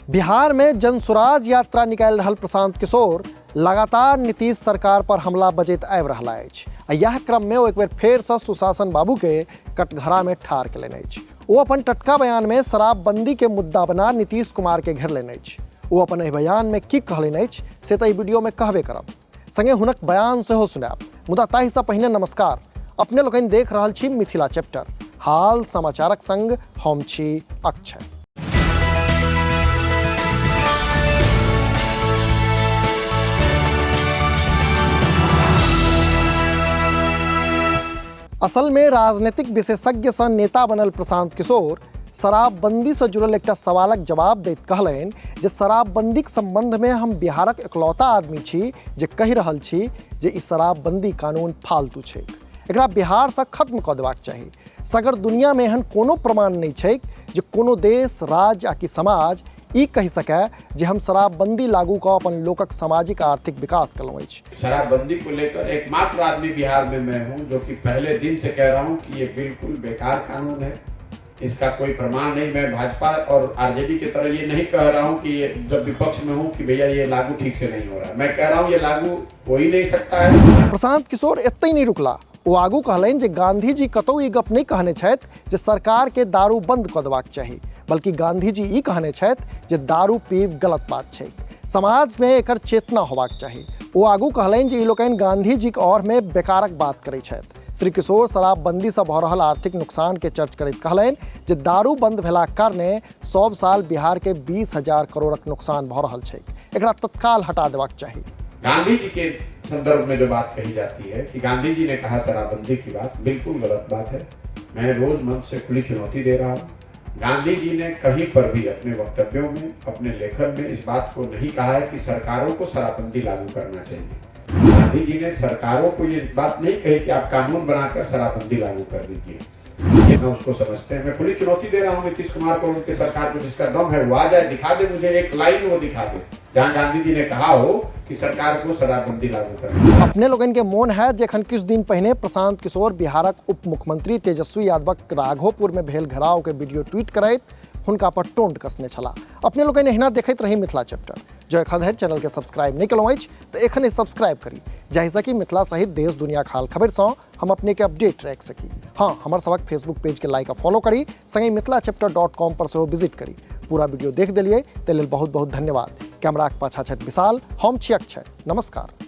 बिहार में जनसुराज यात्रा निकालि रहल प्रशांत किशोर लगातार नीतीश सरकार पर हमला बजैत आबि रहला अछि आ इएह क्रम में ओ एक बेर फेरसँ सुशासन बाबू के कटघरा में ठाढ़ केलनि अछि। ओ अपन टटका बयान में शराबबंदी के मुद्दा बना नीतीश कुमार के घेरलनि अछि। ओ अपन एहि बयान में की कहलनि अछि से तऽ एहि वीडियो में कहबे करब, संगे हुनक बयान सेहो सुनायब, मुदा ताहिसँ पहिने नमस्कार। अपने लोकनि देख रहल छी मिथिला चैप्टर, हाल समाचारक संग हम छी अक्षय। असल में राजनीतिक विशेषज्ञ सँ नेता बनल प्रशांत किशोर शराबबंदी सँ जुड़ल एकटा सवालक जवाब दैत कहलनि जे शराबबंदीक संबंध में हम बिहारक इकलौता आदमी छी जे कहि रहल छी जे ई शराबबंदी कानून फालतू छैक, एकरा बिहार सँ खत्म कऽ देबाक चाही। सगर दुनिया में एहन कोनो प्रमाण नहि छैक जे कोनो देश, राज्य आ कि समाज ई कहि सकय जे हम शराबबंदी लागू कऽ अपन लोकक सामाजिक आ आर्थिक विकास केलहुँ अछि। शराबबंदी को लेकर एकमात्र आदमी बिहार में मैं हूं जो कि पहले दिन से कह रहा हूं कि ये बिल्कुल बेकार कानून है, इसका कोई प्रमाण नहीं। मैं भाजपा और आरजेडी की तरह ये नहीं कह रहा हूं कि ये जब विपक्ष में हूं कि भैया ये लागू ठीक से नहीं हो रहा है, मैं कह रहा हूं ये लागू हो ही नहीं सकता है। प्रशांत किशोर एतहि नहि रुकला, ओ आगू कहलनि जे गांधी जी कतौ ई गप नहि कहने छथि जे सरकार के दारू बंद कऽ देबाक चाही, बल्कि गांधी जी ई कहने छथि जे दारू पीब गलत बात छै, समाज में एकर चेतना होबाक चाही। ओ आगू कहलनि जे ई लोकनि गांधी जीक और में बेकारक बात करै छथि। श्री किशोर शराबबंदी सँ भऽ रहल आर्थिक नुकसान के चर्च करैत कहलनि जे दारू बंद भेलाक कारणे सब साल बिहार के 20,000 करोड़क नुकसान भऽ रहल छै, एकरा तत्काल हटा देबाक चाही। गांधी जी के संदर्भ में जो बात कही जाती है कि गांधी जी ने कहा शराबबंदी की बात, बिल्कुल गलत बात है। मैं रोज मंच से खुली चुनौती दे रहा हूँ, गांधी जी ने कहीं पर भी अपने वक्तव्यों में, अपने लेखन में इस बात को नहीं कहा है कि सरकारों को शराबबंदी लागू करना चाहिए। गांधी जी ने सरकारों को ये बात नहीं कही कि आप कानून बनाकर शराबबंदी लागू कर दीजिए। ये ना उसको समझते हैं। मैं खुली चुनौती दे रहा हूं नीतीश कुमार को, उनकी सरकार को, जिसका दम है वो आ जाए, दिखा दे मुझे एक लाइन, वो दिखा दे जहां गांधी जी ने कहा हो कि सरकार को शराबबंदी लागू करनी। अपने लोगन के मोन है जखन किछु दिन पहिने प्रशांत किशोर बिहारक उप मुख्यमंत्री तेजस्वी यादवक राघोपुर में भेल घेराव के वीडियो ट्वीट करैत हुनका पर टोंट कसने छलाह। अपने लोकनि एहिना देखैत रही मिथिला चैप्टर। जँ एखन धरि चैनल के सब्सक्राइब नहि केलहुँ अछि तऽ एखने सब्सक्राइब करी, जाहिसँ कि मिथिला सहित देश दुनियाक हाल खबरिसँ हम अपने के अपडेट राखि सकी। हाँ, हमर सबक फेसबुक पेज के लाइक आ फॉलो करी, संगे मिथिला चैप्टर डॉट कॉम पर सेहो विजिट करी। पूरा वीडियो देख देलियै ताहि लेल बहुत बहुत धन्यवाद। कैमराक पाछा छथि विशाल, हम छी अक्षय। नमस्कार।